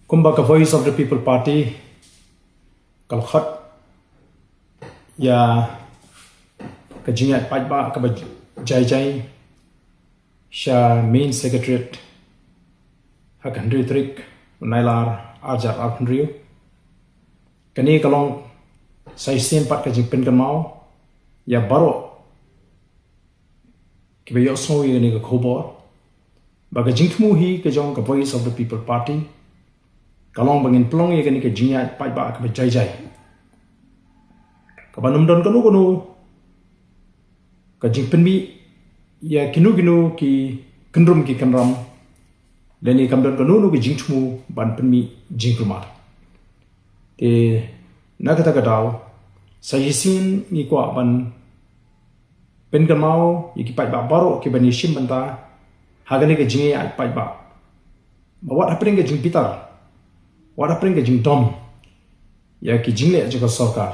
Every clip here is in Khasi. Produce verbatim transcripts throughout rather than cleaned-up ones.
Kumba ka Voice of the People Party ka la khot ïa ka jingïaid paidbah kaba jai jai sha Main Secretariat ha ka hynriew tarik u Nailar arhajar arphew hynriew. Kane ka long sa shisien pat ka jingpynkynmaw ïa baroh kiba ïohsngew ïa kane ka khubor ba ka jingthmu hi ka jong ka Voice of the People Party ka long ba ngin pynlong ïa kane ka jingïaid paidbah kaba jai jai, kaba ym don kano kano ka jingpynmih ïa kino kino ki kynrum ki kynram, lane kam don kano kano ka jingthmu ban pynmih jingkulmar. Te na kata ka daw sa shisien ngi kwah ban pynkynmaw ïa ki paidbah baroh kiba ïashim bynta ha kane ka jingïaid paidbah ba wat hapdeng ka jingbitar, wat hapdeng ka jingdom ïa ki jingleh jong ka sorkar,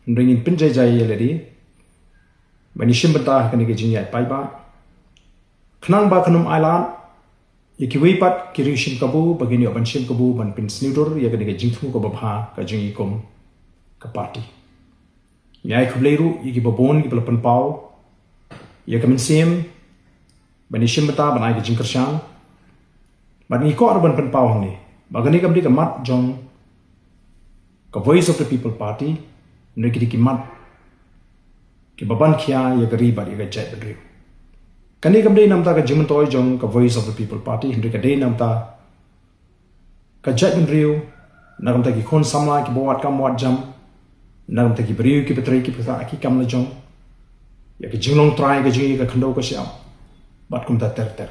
hynrei ngin pynjai jai ïa lade ban ïashim bynta ha kane ka jingïaid paidbah, khnang ba kan ym ailad ïa kiwei pat ki riewshim kabu ba kin ïoh ban shim kabu ban pynsngewdur ïa kane ka jingthmu kaba bha ka jong ngi kum ka party. Ngi ai khublei ruh ïa kiba bun kiba la pynpaw ïa ka mynsiem ban ïashim bynta ban ai ka jingkyrshan. Bad ngi kwah ruh ban pynpaw hangne ba kane kam dei ka mat jong ka Voice of the People Party, hynrei ki dei ki mat kiba ban khia ïa ka ri bad ïa ka jaitbynriew. Kane kam dei namar ka jingmyntoi jong ka Voice of the People Party, hynrei ka dei namar ka jaitbynriew, na ka bynta ki khun samla kiba wad kam wad jam, na ka bynta ki briew kiba trei kiba ktah ki kam la jong, ïa ka jinglong trai ka jong ngi, ka khyndew ka shyiap bad kumta ter ter.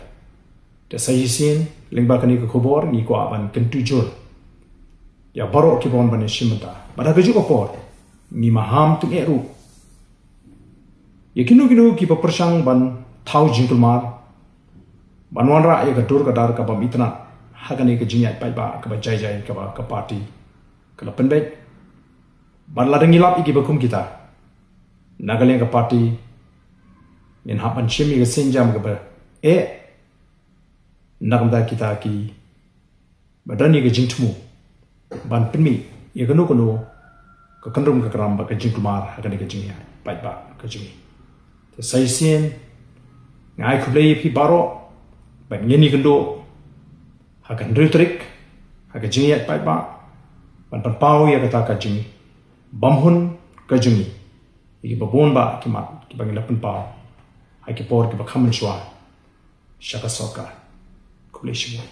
Te sa shisien lyngba kane ka khubor ngi kwah ban kyntu jur ïa baroh kiba wan ban ïashim bynta. Bad ha kajuh ka por ngi maham tyngeh ruh ïa kino kino kiba pyrshang ban thaw jingkulmar, ban wanrah ïa ka dur ka dar ka bym itynnad ha kane ka jingïaid paidbah kaba jai jai kaba ka party ka la pynbeit. Bad lada ngi lap ïa kiba kum kita na ka liang ka party, ngin hap ban shim ïa ka sienjam kaba eh na ka bynta kita kiba don ïa ka jingthmu ban pynmih ïa kano kano ka kynrum ka kynram bad ka jingkulmar ha kane ka jingïaid paidbah ka jong ngi. Te sa shisien nga ai khublei ïa phi baroh bad ngin ïakynduh ha ka hynriew tarik ha ka jingïaid paidbah ban pynpaw ïa kata ka jingbymhun ka jong ngi ïa kiba bun bah ki mat kiba ngi la pynpaw ha ki por kiba kham mynshuwa sha ka sorkar. Khublei shibun.